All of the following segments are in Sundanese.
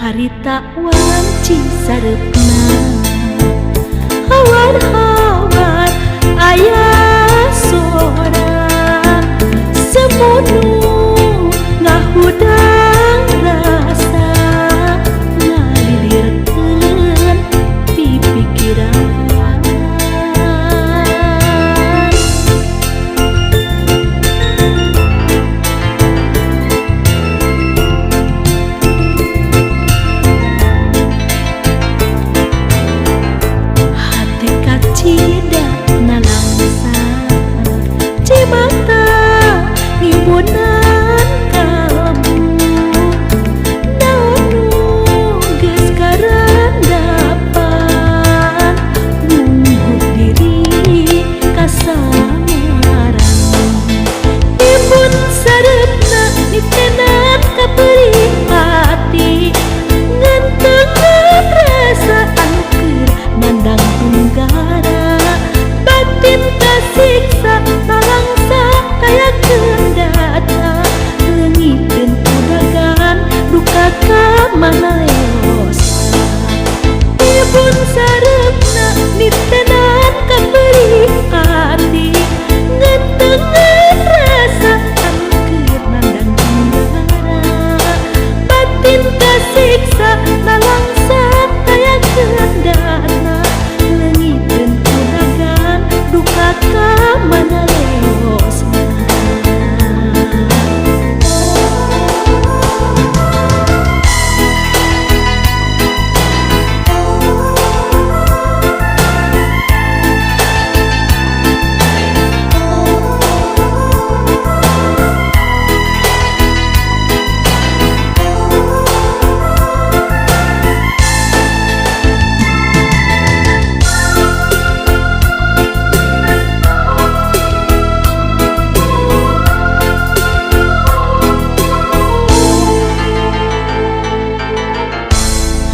Harita wanci sareupna hawar-hawar aya sora semunu ngahudang rasa ngalilirkeun pipikiran. Cida nalangsa cimata ngimbunan kalbu naon nu geus karandapan nunggu diri kasamaran ibun sareupna nitenan ka perih hati ngantengan rasa anu keur nandang tunggara batin kasiksa nalangsa kaya kendata leungiteun kudagan duka ka mana leosna ibun sareupna nitenan ka perih hati ngantengan rasa anu keur nandang tunggara batin kasiksa nalangsa kaya kendata leungiteun kudagan duka ka mana leosna.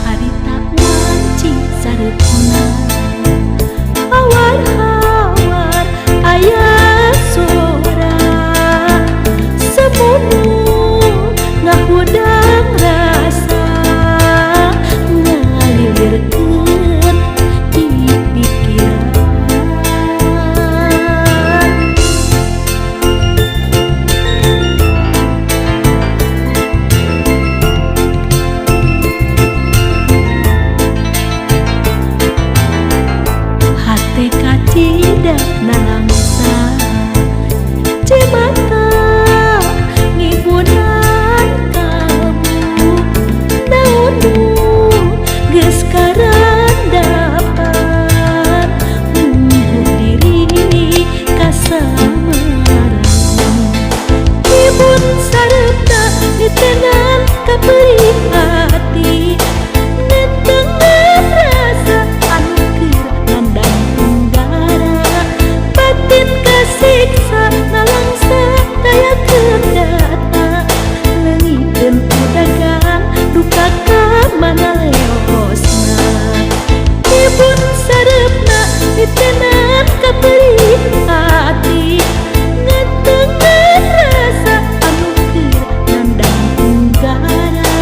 Harita wanci sareupna hawar-hawar aya sora semunu ngahudang rasa ngalilirkeun di pikiran. Hate kacida nalangsa cimata ngimbunan kalbu naon nu geus karandapan nunggu diri kasamaran ibun sareupna nitenan ka perih hati nentengan rasa anu keur nandang tunggara batin kasiksa nalangsa daya kendata leungiteun kudagan duka ka mana leosna ibun sareupna nitenan ka perih hati ngantengan rasa anu keur nandang tunggara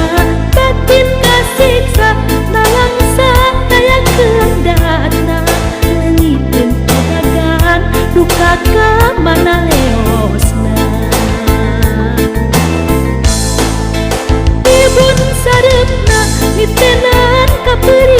batin kasiksa nalangsa daya kendata leungiteun kudagan duka ka mana leosna ibun sareupna nitenan ka perih